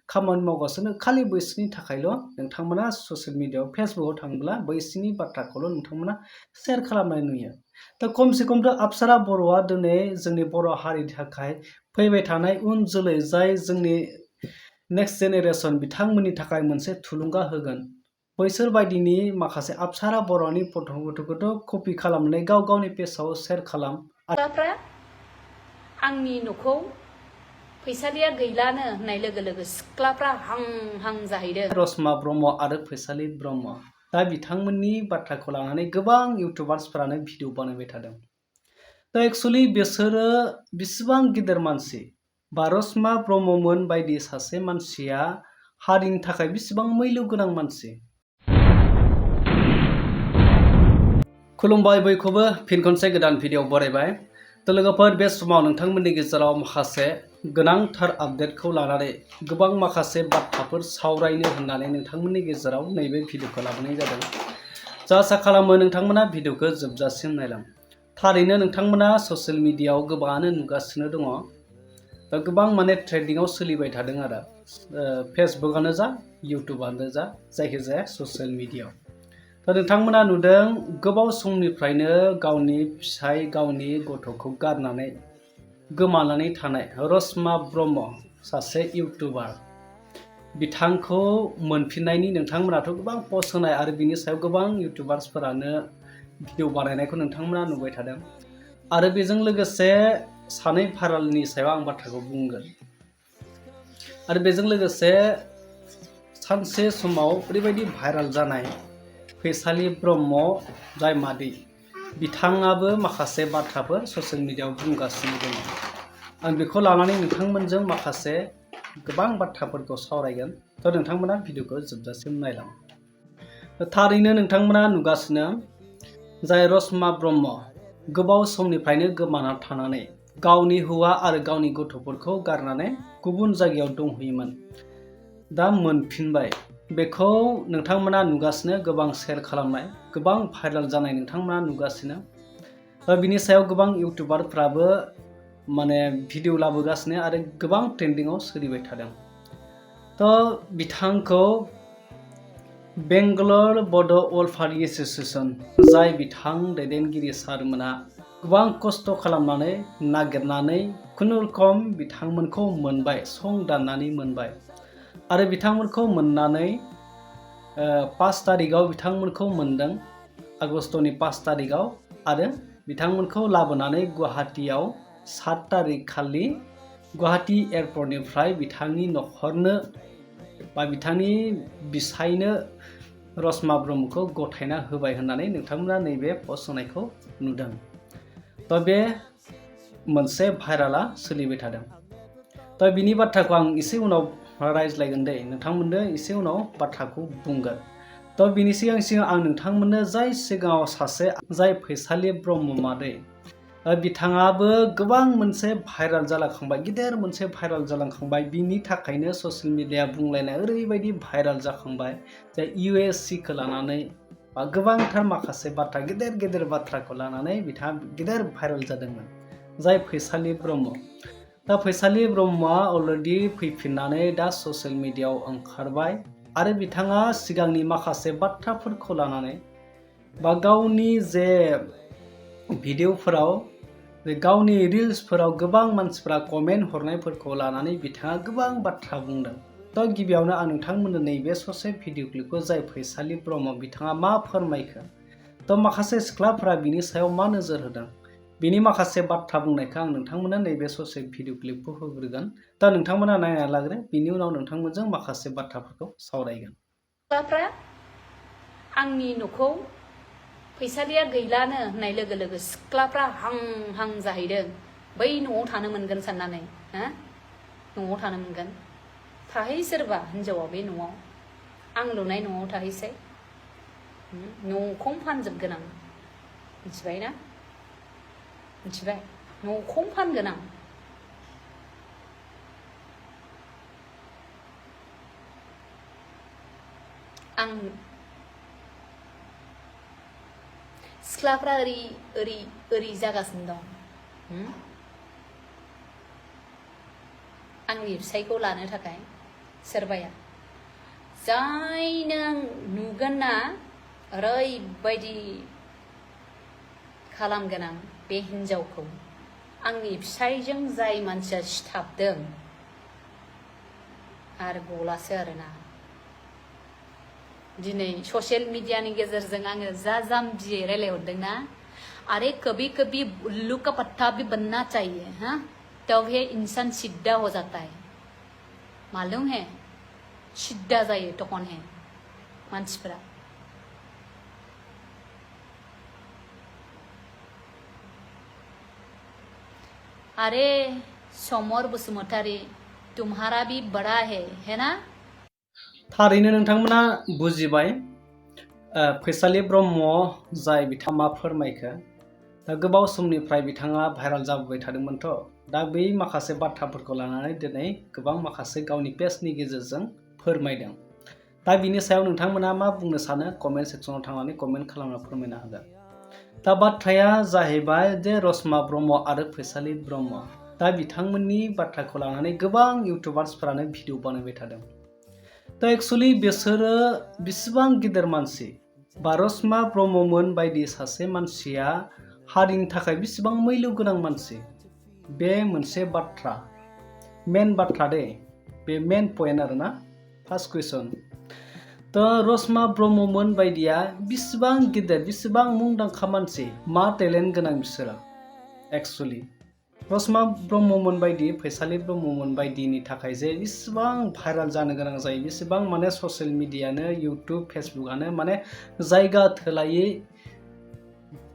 खामानि मावगासिनो खालि बैसोरनि थाखायल' नोंथांमोना ससियेल मिडियायाव फेसबुकआव थाङोब्ला बैसोरनि बाथ्राखौल' नोंथांमोना शेयार खालामनाय नुयो। दा खमसे खमथ' अपसारा बर'आ दिनै जोंनि बर' हारिनि थाखाय फैबाय थानाय उन जोलै जाय जोंनि नेक्स्ट जेनेरेसन बिथांमोननि थाखाय मोनसे थुलुंगा होगोन। बैसोर बायदिनि माखासे अपसारा बर'नि फट'खौथ' कपि खालामनानै गाव गावनि पेजआव शेयार खालाम। आंनि न'खौ फैसालिया गैलानो होननाय लोगो लोगो सिख्लाफ्रा हां हां जाहैदों। रसमा ब्रह्म आरो फैसालि ब्रह्म दा बिथांमोननि बाथ्राखौ लानानै गोबां इउटुबार्सफोरानो भिडिअ बानायबाय थादों। दा एक्सुअलि बिसोरो बेसेबां गिदिर मानसि बा रसमा ब्रह्ममोन बायदि सासे मानसिया हारिनि थाखाय बेसेबां मैल्य गोनां मानसि। खुलुमबाय बयखौबो फिन खनसे गोदान भिडिअ बरायबाय। थ' लोगोफोर बे समाव नोंथांमोननि गेजेराव माखासे गोनांथार आपडेटखौ लानानै गोबां माखासे बाथ्राफोर सावरायनो होननानै नोंथांमोननि गेजेराव नैबे भिडिअखौ लाबोनाय जादों। आसा खालामो नोंथांमोना भिडिअखौ जोबजासिम नायलां। थारैनो नोंथांमोना ससियेल मिडियायाव गोबाङानो नुगासिनो दङ। दा गोबां माने ट्रेन्डिंआव सोलिबाय थादों आरो फेसबुकआनो जा इउटुबानो जा जायखिजाया ससियेल मिडियायाव। दा नोंथांमोना नुदों गोबाव समनिफ्रायनो गावनि फिसाय गावनि गथ'खौ गारनानै गोमानानै थानाय रसमा ब्रह्म सासे इउटुबार बिथांखौ मोनफिननायनि नोंथांमोनाथ' गोबां पस्ट होनाय आरो बिनि सायाव गोबां इउटुबार्सफोरानो भिडिअ बानायनायखौ नोंथांमोना नुबाय थादों। आरो बेजों लोगोसे सानै भाइरालनि सायाव आं बाथ्राखौ बुंगोन। आरो बेजों लोगोसे सानसे समाव ओरैबायदि भाइराल जानाय फैसालि ब्रह्म जाय मादै बिथाङाबो माखासे बाथ्राफोर ससियेल मिडियायाव बुंगासिनो दङ। आं बेखौ लानानै नोंथांमोनजों माखासे गोबां बाथ्राफोरखौ सावरायगोन। थ' नोंथांमोना भिडिअखौ जोबजासिम नायलां। थारैनो नोंथांमोना नुगासिनो जाय रसमा ब्रह्म गोबाव समनिफ्रायनो गोमाना थानानै गावनि हौवा आरो गावनि गथ'फोरखौ गारनानै गुबुन जायगायाव दंहैयोमोन। दा मोनफिनबाय बेखौ नोंथांमोना नुगासिनो गोबां शेयार खालामनाय गोबां भाइराल जानाय नोंथांमोना नुगासिनो। बिनि सायाव गोबां इउटुबारफ्राबो माने भिडिअ लाबोगासिनो आरो गोबां ट्रेन्डिंआव सोलिबाय थादों। थ' बिथांखौ बेंगालर बड' वेलफेयार एस'सिएशन जाय बिथां दैदेनगिरि सारमोना गोबां खस्थ' खालामनानै नागिरनानै खुनुरुखुम बिथांमोनखौ मोनबाय सं दाननानै मोनबाय। आरो बिथांमोनखौ मोननानै 5 तारिखआव बिथांमोनखौ मोनदों आगष्टनि 5 तारिखआव आरो बिथांमोनखौ लाबोनानै गुवाहाटीयाव 7 तारिख खालि गुवाहाटी एयारपर्टनिफ्राय बिथांनि न'खरनो बा बिथांनि बिसायनो रसमा ब्रह्मखौ गथायना होबाय होननानै नोंथांमोना नैबे पस्ट होनायखौ नुदों। थ' बे मोनसे भाइराला सोलिबाय थादों। थ' बिनि बाथ्राखौ आं एसे उनाव रायज्लायगोन दे नोंथांमोननो एसे उनाव बाथ्राखौ बुंगोन। थ' बिनि सिगां आं नोंथांमोननो जाय सिगाङाव सासे जाय फैसालि ब्रह्म मादै बिथाङाबो गोबां मोनसे भाइराल जालांखांबाय गिदिर मोनसे भाइराल जालांखांबाय। बिनि थाखायनो ससियेल मिडिया बुंलायनाय ओरैबायदि भाइराल जाखांबाय जे USCखौ लानानै बा गोबांथार माखासे बाथ्रा गेदेर गेदेर बाथ्राखौ लानानै बिथाङा गिदिर भाइराल जादोंमोन जाय फैसालि ब्रह्म। दा फैसालि ब्रह्मआ अलरेडि फैफिननानै दा ससियेल मिडियायाव ओंखारबाय आरो बिथाङा सिगांनि माखासे बाथ्राफोरखौ लानानै बा गावनि जे भिडिअफोराव गावनि रिल्सफोराव गोबां मानसिफ्रा कमेन्ट हरनायफोरखौ लानानै बिथाङा गोबां बाथ्रा बुंदों। थ' गिबियावनो आं नोंथांमोननो नैबे ससे भिडिअ क्लिपखौ जाय फैसालि ब्रह्म बिथाङा मा फोरमायखो थ' माखासे सिख्लाफोरा बिनि सायाव मा नोजोर होदों बिनि माखासे बाथ्रा बुंनायखौ आं नोंथांमोननो नैबे ससे भिडिअ क्लिपखौ होग्रोगोन। दा नोंथांमोना नायना लाग्रो बिनि उनाव नोंथांमोनजों माखासे बाथ्राफोरखौ सावरायगोन। आंनि न'खौ फैसालिया गैलानो होननाय लोगो लोगो सिख्लाफ्रा हां हां जाहैदों बै न'आव थानो मोनगोन साननानै न'आव थानो मोनगोन थाहै सोरबा हिनजावा बे न'आव आं लुनाय न'आव थाहैसै न'खौनो फानजोबगोन आं मिथिबाय ना मिथिबाय न'खौनो फानगोन आं सिख्लाफ्रा ओरै जागासिनो दं आंनि फिसायखौ लानो थाखाय सोरबाया जाय नों नुगोन ना ओरैबायदि खालामगोन आं बे हिन्जावखौ आंनि फिसायजों जाय मानसिया सिथाबदों आरो गलासो आरोना दिनै ससियेल मिडियानि गेजेरजों आङो जा जाम्बियै रायलायहरदोंना अरे कभी कभी उल्लू का पत्ता भी बनना चाहिए हाँ तब ये इंसान सीधा हो जाता है मालूम है सिद्धा जायो तखन है मानसिफोरा अरे समर बसुमतारी तुम्हारा भी बड़ा है ना थारैनो नोंथांमोना बुजिबाय फैसालि ब्रह्म जाय बिथाङा मा फोरमायखो दा गोबाव समनिफ्राय बिथाङा भाइराल जाबोबाय थादोंमोनथ' दा बै माखासे बाथ्राफोरखौ लानानै दिनै गोबां माखासे गावनि पेजनि गेजेरजों फोरमायदों दा बिनि सायाव नोंथांमोना मा बुंनो सानो कमेन्ट सेक्सनाव थांनानै कमेन्ट खालामना फोरमायनो हागोन दा बाथ्राया जाहैबाय जे रसमा ब्रह्म आरो फैसालि ब्रह्म दा बिथांमोननि बाथ्राखौ लानानै गोबां इउटुबार्सफोरानो भिडिअ बानायबाय थादों दा एक्चुअली बिसोरो बेसेबां गिदिर मानसि बा रसमा ब्रह्ममोन बायदि सासे मानसिया हारिनि थाखाय बेसेबां मैल्य गोनां मानसि बे मोनसे बाथ्रा मेन बाथ्रा दे बे मेन पइन्ट आरोना फार्स्ट कुइसन तो रसमा ब्रह्ममोन बायदिया बेसेबां गिदिर बेसेबां मुंदांखा मानसि मा टेलेन्ट गोनां बिसोरो एक्चुअली रसमा ब्रह्ममोन बायदि फैसालि ब्रह्ममोन बायदिनि थाखाय जे बेसेबां भाइराल जानो गोनां जायो बेसेबां माने ससियेल मिडियानो इउटुब फेसबुकआनो माने जायगा थोलायै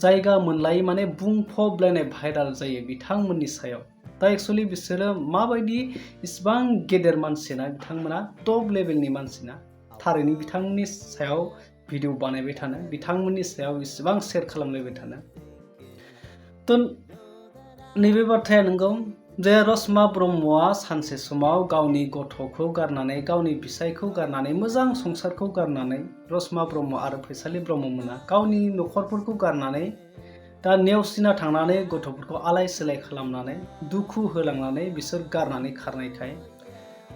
जायगा मोनलायै माने बुंफबलायनाय भाइराल जायो बिथांमोननि सायाव दा एक्चुअली बिसोरो माबायदि इसिबां गेदेर मानसिना बिथांमोना टप लेभेलनि मानसिना थारैनो बिथांमोननि सायाव भिडिअ बानायबाय थानो बिथांमोननि सायाव इसिबां शेयार खालामलायबाय थानो तो नैबे बाथ्राया नंगौ जे रसमा ब्रह्मआ सानसे समाव गावनि गथ'खौ गारनानै गावनि फिसायखौ गारनानै मोजां संसारखौ गारनानै रसमा ब्रह्म आरो फैसालि ब्रह्ममोना गावनि न'खरफोरखौ गारनानै दा नेवसिना थांनानै गथ'फोरखौ आलाय सिलाय खालामनानै दुखु होलांनानै बिसोर गारनानै खारनायखाय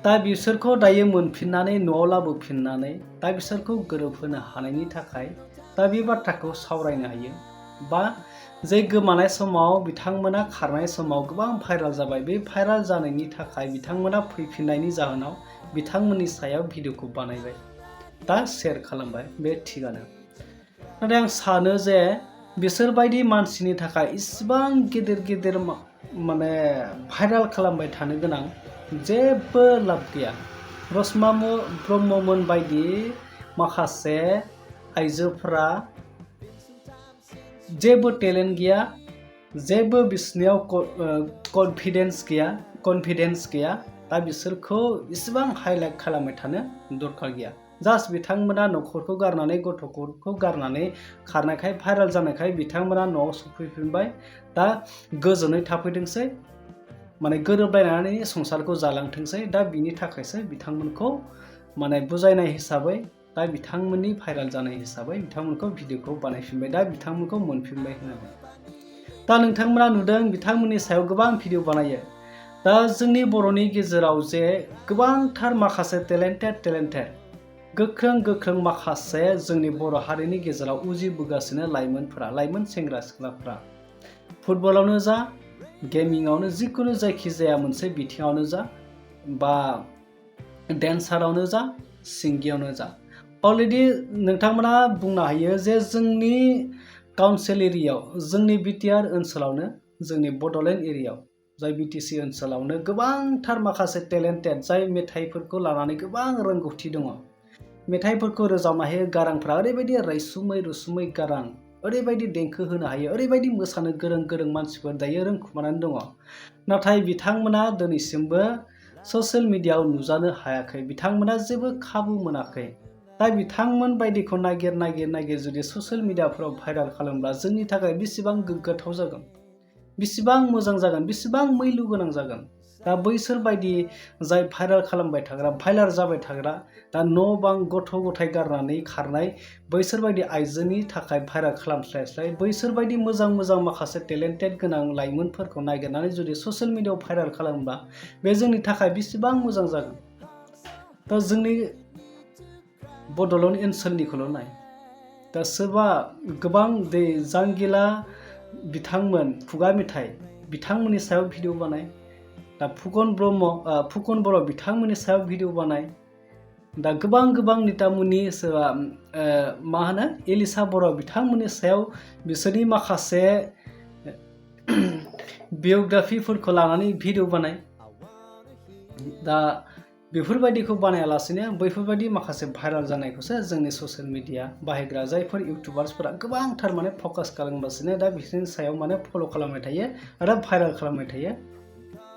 दा बिसोरखौ दायो मोनफिननानै न'आव लाबोफिननानै दा बिसोरखौ गोरोबहोनो हानायनि थाखाय दा बे बाथ्राखौ सावरायनो हायो बा जे गोमानाय समाव बिथांमोना खारनाय समाव गोबां भाइराल जाबाय बे भाइराल जानायनि थाखाय बिथांमोना फैफिननायनि जाहोनाव बिथांमोननि सायाव भिडिअखौ बानायबाय दा शेयार खालामबाय बे थिगानो नाथाय आं सानो जे बिसोरबायदि मानसिनि थाखाय इसिबां गिदिर माने भाइराल खालामबाय थानो गोनां जेबो लाब गैया रसमा ब्रह्ममोन बायदि माखासे आइजोफोरा जेबो टेलेन्ट गैया जेबो बिसनियाव कनफिडेन्स गैया दा बिसोरखौ इसिबां हाइलाइट खालामबाय थानो दरकार गैया जास्ट बिथांमोना न'खरखौ गारनानै गथ'फोरखौ गारनानै खारनायखाय भाइराल जानायखाय बिथांमोना न'आव सफैफिनबाय दा गोजोनै थाफैदोंसै माने गोरोबलायनानै संसारखौ जालांथोंसै दा बिनि थाखायसो बिथांमोनखौ माने बुजायनाय हिसाबै दा बिथांमोननि भाइराल जानाय हिसाबै बिथांमोनखौ भिडिअखौ बानायफिनबाय दा बिथांमोनखौ मोनफिनबाय होननानै दा नोंथांमोना नुदों बिथांमोननि सायाव गोबां भिडिअ बानायो दा जोंनि बर'नि गेजेराव जे गोबांथार माखासे टेलेन्टेड गोख्रों माखासे जोंनि बर' हारिनि गेजेराव उजिबोगासिनो लाइमोन सेंग्रा सिख्लाफ्रा फुटबलावनो जा गेमिंआवनो जिखुनु जायखिजाया मोनसे बिथिङावनो जा बा डेन्सारावनो जा सिंगियावनो जा अलरेडि नोंथांमोना बुंनो हायो जे जोंनि काउन्सिल एरियायाव जोंनि बिटिआर ओनसोलावनो जोंनि बड'लेण्ड एरियायाव जाय बिटिसि ओनसोलावनो गोबांथार माखासे टेलेन्टेड जाय मेथाइफोरखौ लानानै गोबां रोंगौथि दङ मेथाइफोरखौ रोजाबनो हायो गारांफ्रा ओरैबायदि रैसुमै गारां ओरैबायदि देंखो होनो हायो ओरैबायदि मोसानो गोरों मानसिफोर दायो रोंखुमानानै दङ नाथाय बिथांमोना दिनैसिमबो ससियेल मिडियायाव नुजानो हायाखै बिथांमोना जेबो खाबु मोनाखै दा बिथांमोन बायदिखौ नागिर जुदि ससियेल मिडियाफोराव भाइराल खालामब्ला जोंनि थाखाय बेसेबां गोग्गाथाव जागोन बेसेबां मोजां जागोन बेसेबां मैल्य गोनां जागोन दा बैसोर बायदि जाय भाइराल खालामबाय थाग्रा भाइराल जाबाय थाग्रा दा न' बां गथ' गथाय गारनानै खारनाय बैसोर बायदि आइजोनि थाखाय भाइराल खालामस्लायस्लाय बैसोर बायदि मोजां माखासे टेलेन्टेड गोनां लाइमोनफोरखौ नागिरनानै जुदि ससियेल मिडियायाव भाइराल खालामब्ला बे जोंनि थाखाय बेसेबां मोजां जागोन दा जोंनि बड'लेण्ड ओनसोलनिखौल' नाय दा सोरबा गोबां दै जांगिला बिथांमोन खुगा मेथाइ बिथांमोननि सायाव भिडिअ बानाय दा फुकन बर' बिथांमोननि सायाव भिडिअ बानाय दा गोबां नितामुनि सोरबा मा होनो एलिसा बर' बिथांमोननि सायाव बिसोरनि माखासे बिय'ग्राफिफोरखौ लानानै भिडिअ बानाय दा बेफोरबायदिखौ बानायालासेनो बैफोरबायदि माखासे भाइराल जानायखौसो जोंनि ससियेल मिडिया बाहायग्रा जायफोर इउटुबार्सफोरा गोबांथार माने फकास खालामगासिनो दा बिसोरनि सायाव माने फल' खालामबाय थायो आरो भाइराल खालामबाय थायो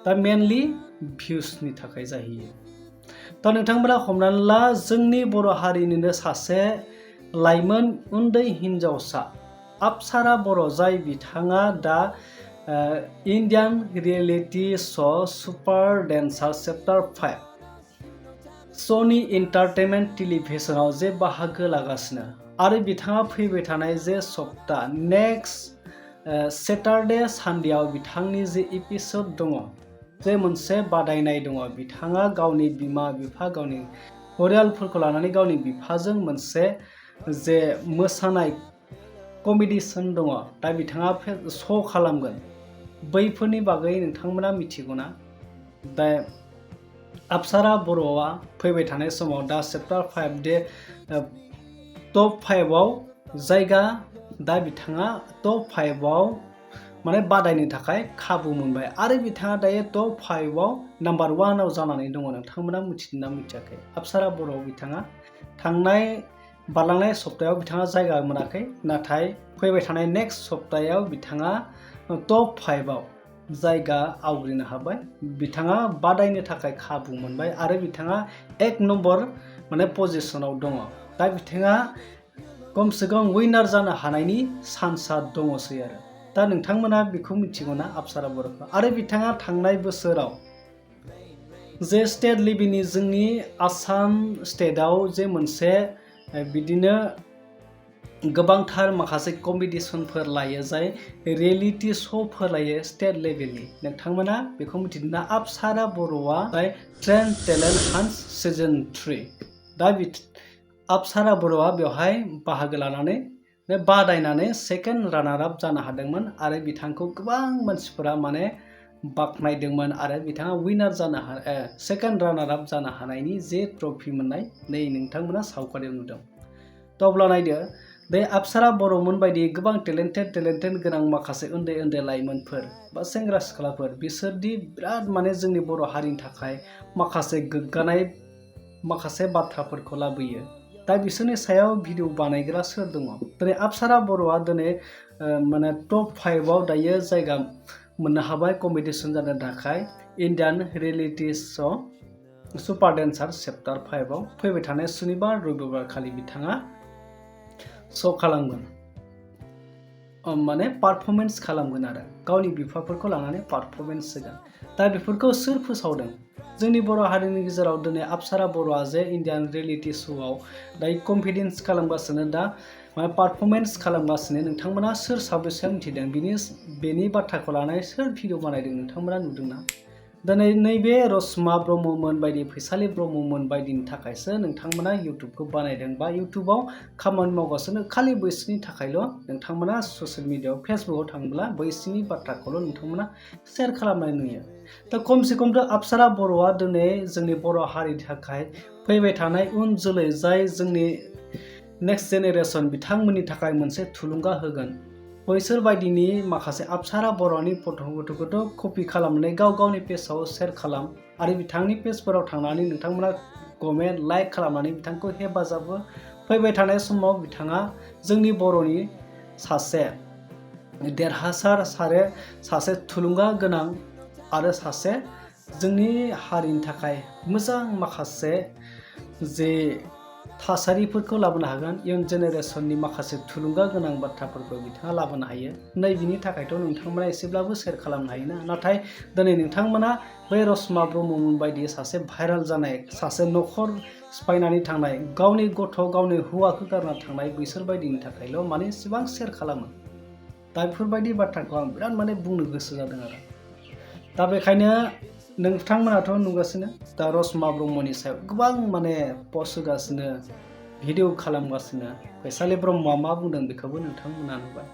दा मेनलि भिउसनि थाखाय जाहैयो दा नोंथांमोना हमनानै ला जोंनि बर' हारिनिनो सासे लाइमोन उन्दै हिन्जावसा अपसारा बर' जाय बिथाङा दा इन्डियान रियेलिटि श' सुपार डेन्सार चेप्टार 5 सनि एन्टारटेनमेन्ट टेलिभिजनाव जे बाहागो लागासिनो आरो बिथाङा फैबाय थानाय जे सप्ता नेक्स्ट सेटारडे सानडेआव बिथांनि जे एपिसड दङ जे मोनसे बादायनाय दङ बिथाङा गावनि बिमा बिफा गावनि परियालफोरखौ लानानै गावनि बिफाजों मोनसे जे मोसानाय कम्पिटिसन दङ दा बिथाङा श' खालामगोन बैफोरनि बागै नोंथांमोना मिथिगौना दा अपसारा बर'आ फैबाय थानाय समाव दा चेप्टार 5 दे टप 5आव जायगा दा बिथाङा टप 5आव माने बादायनो थाखाय खाबु मोनबाय आरो बिथाङा दायो टप 5आव नाम्बार 1आव जानानै दङ नोंथांमोना मिथिदोंना मिथियाखै अपसारा बर'आव बिथाङा बारलांनाय सप्तायाव बिथाङा जायगा मोनाखै नाथाय फैबाय थानाय नेक्स्ट सप्तायाव बिथाङा टप 5आव जायगा आवग्रिनो हाबाय बिथाङा बादायनो थाखाय खाबु मोनबाय आरो बिथाङा 1 नम्बर माने पजिशनाव दङ दा बिथाङा खमसे खम उइनार जानो हानायनि चान्सआ दङसै आरो दा नोंथांमोना बेखौ मिथिगौना अपसारा बर'खौ आरो बिथाङा थांनाय बोसोराव जे स्टेट लेभेलनि जोंनि आसाम स्टेटआव जे मोनसे बिदिनो गोबांथार माखासे कम्पिटिसनफोर लायो जाय रियेलिटि श'फोर लायो स्टेट लेभेलनि नोंथांमोना बेखौ मिथिदोंना अपसारा बर'आ जाय ट्रेन टेलेन्ट हान्ट सिजन 3 दा अपसारा बर'आ बेवहाय बाहागो लानानै बादायनानै सेकेन्ड रानार आप जानो हादोंमोन आरो बिथांखौ गोबां मानसिफोरा माने बाख्नायदोंमोन आरो बिथाङा उइनार जानो सेकेन्ड रानार आप जानो हानायनि जे ट्रफि मोननाय नै नोंथांमोना सावगारियाव नुदों दा अब्ला नायदो बे अपसारा बर'मोन बायदि गोबां टेलेन्टेड गोनां माखासे उन्दै लाइमोनफोर बा सेंग्रा सिख्लाफोर बिसोरदि बिराद माने जोंनि बर' हारिनि थाखाय माखासे गोग्गानाय माखासे बाथ्राफोरखौ लाबोयो दा बिसोरनि सायाव भिडिअ बानायग्रा सोर दङ दिनै अपसारा बर'आ दिनै माने टप 5आव दायो जायगा मोननो हाबाय कम्पिटिसन जानो थाखाय इन्डियान रियेलिटि श' सुपार डेन्सार चेप्टार 5आव फैबाय थानाय सुनिबार रबिबार खालि बिथाङा श' खालामगोन माने पारफरमेन्स खालामगोन आरो गावनि बिफाफोरखौ लानानै पारफरमेन्स होगोन दा बेफोरखौ सोर फोसावदों जोंनि बर' हारिनि गेजेराव दिनै अपसारा बर'आ जे इन्डियान रियेलिटि श'आव दायो कन्फिडेन्स खालामगासिनो दा पारफरमेन्स खालामगासिनो नोंथांमोना सोर साबेसेया मिथिदों बेनि बाथ्राखौ लानानै सोर भिडिअ बानायदों नोंथांमोना नुदोंना दिनै नैबे रसमा ब्रह्ममोन बायदि फैसालि ब्रह्ममोन बायदिनि थाखायसो नोंथांमोना इउटुबखौ बानायदों बा इउटुबाव खामानि मावगासिनो खालि बैसोरनि थाखायल' नोंथांमोना ससियेल मिडियाआव फेसबुकआव थाङोब्ला बैसोरनि बाथ्राखौल' नोंथांमोना शेयार खालामनाय नुयो दा खमसे खमथ' अपसारा बर'आ दिनै जोंनि बर' हारिनि थाखाय फैबाय थानाय उन जोलै जाय जोंनि नेक्स्ट जेनेरेसन बिथांमोननि थाखाय मोनसे थुलुंगा होगोन बैसोर बायदिनि माखासे अपसारा बर'नि फट'खौथ' कपि खालामनानै गावनि पेजआव शेयार खालाम आरो बिथांनि पेजफोराव थांनानै नोंथांमोना कमेन्ट लाइक खालामनानै बिथांखौ हेफाजाब हो फैबाय थानाय समाव बिथाङा जोंनि बर'नि सासे देरहासार सासे थुलुंगा गोनां आरो सासे जोंनि हारिनि थाखाय मोजां माखासे जे थासारिफोरखौ लाबोनो हागोन इयुन जेनेरेसननि माखासे थुलुंगा गोनां बाथ्राफोरखौ बिथाङा लाबोनो हायो नै बिनि थाखायथ' नोंथांमोना एसेब्लाबो शेयार खालामनो हायोना नाथाय दिनै नोंथांमोना बै रसमा ब्रह्ममोन बायदि सासे भाइराल जानाय सासे न'खर सिफायनानै थांनाय गावनि गथ' गावनि हौवाखौ गारना थांनाय बैसोर बायदिनि थाखायल' माने एसेबां शेयार खालामो दा बेफोरबायदि बाथ्राखौ आं बिराद माने बुंनो गोसो जादों आरो दा बेखायनो नोंथांमोनाथ' नुगासिनो दा रसमा ब्रह्मनि सायाव गोबां माने पस्ट होगासिनो भिडिअ खालामगासिनो फैसालि ब्रह्मआ मा बुंदों बेखौबो नोंथांमोना नुबाय।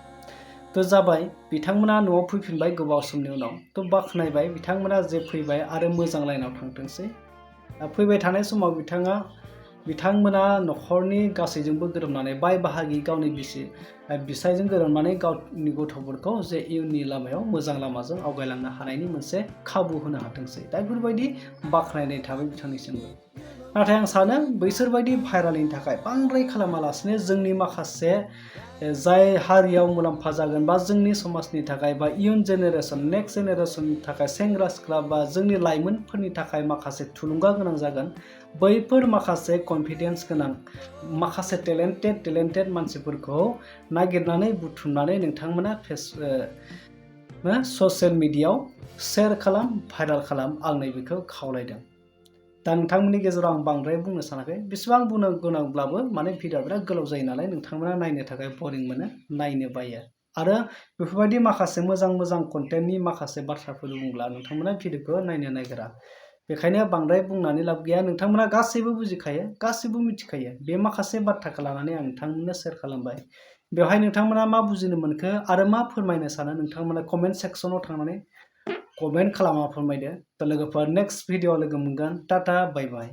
थ' जाबाय बिथांमोना न'आव फैफिनबाय गोबाव समनि उनाव थ' बाख्नायबाय बिथांमोना जे फैबाय आरो मोजां लाइनाव थांथोंसै। फैबाय थानाय समाव बिथांमोना न'खरनि गासैजोंबो गोरोबनानै बाय बाहागि गावनि बिसायजों गोरोबनानै गावनि गथ'फोरखौ जे इयुननि लामायाव मोजां लामाजों आवगायलांनो हानायनि मोनसे खाबु होनो हाथोंसै। दा बेफोरबायदि बाख्नायनाय थाबाय बिथांनिसिमबो। नाथाय आं सानो बैसोरबायदि भाइरालनि थाखाय बांद्राय खालामालासिनो जोंनि माखासे जाय हारियाव मुलाम्फा जागोन बा जोंनि समाजनि थाखाय बा इयुन जेनेरेसन नेक्स्ट जेनेरेसननि थाखाय सेंग्रा सिख्ला बा जोंनि लाइमोनफोरनि थाखाय माखासे थुलुंगा गोनां जागोन। बैफोर माखासे कनफिडेन्स गोनां माखासे टेलेन्टेड मानसिफोरखौ नागिरनानै बुथुमनानै नोंथांमोना ससियेल मिडियायाव शेयार खालाम भाइराल खालाम आं नैबेखौ खावलायदों। दा नोंथांमोननि गेजेराव आं बांद्राय बुंनो सानाखै बेसेबां बुंनो गोनांब्लाबो माने भिडिअआ बिराद गोलाव जायो नालाय नोंथांमोना नायनो थाखाय बरिं मोनो नायनो बायो आरो बेफोरबायदि माखासे मोजां कन्टेन्टनि माखासे बाथ्राफोर बुंब्ला नोंथांमोना भिडिअखौ नायनो नागिरा। बेखायनो बांद्राय बुंनानै लाब गैया। नोंथांमोना गासैबो बुजिखायो गासैबो मिथिखायो बे माखासे बाथ्राखौ लानानै आं नोंथांमोननो शेयार खालामबाय। बेवहाय नोंथांमोना मा बुजिनो मोनखो आरो मा फोरमायनो सानो नोंथांमोना कमेन्ट सेक्सनाव थांनानै कमेन्ट खालामना फोरमायदो। थ' लोगोफोर नेक्स्ट भिडिअआव लोगो मोनगोन। टाटा बाय बाय।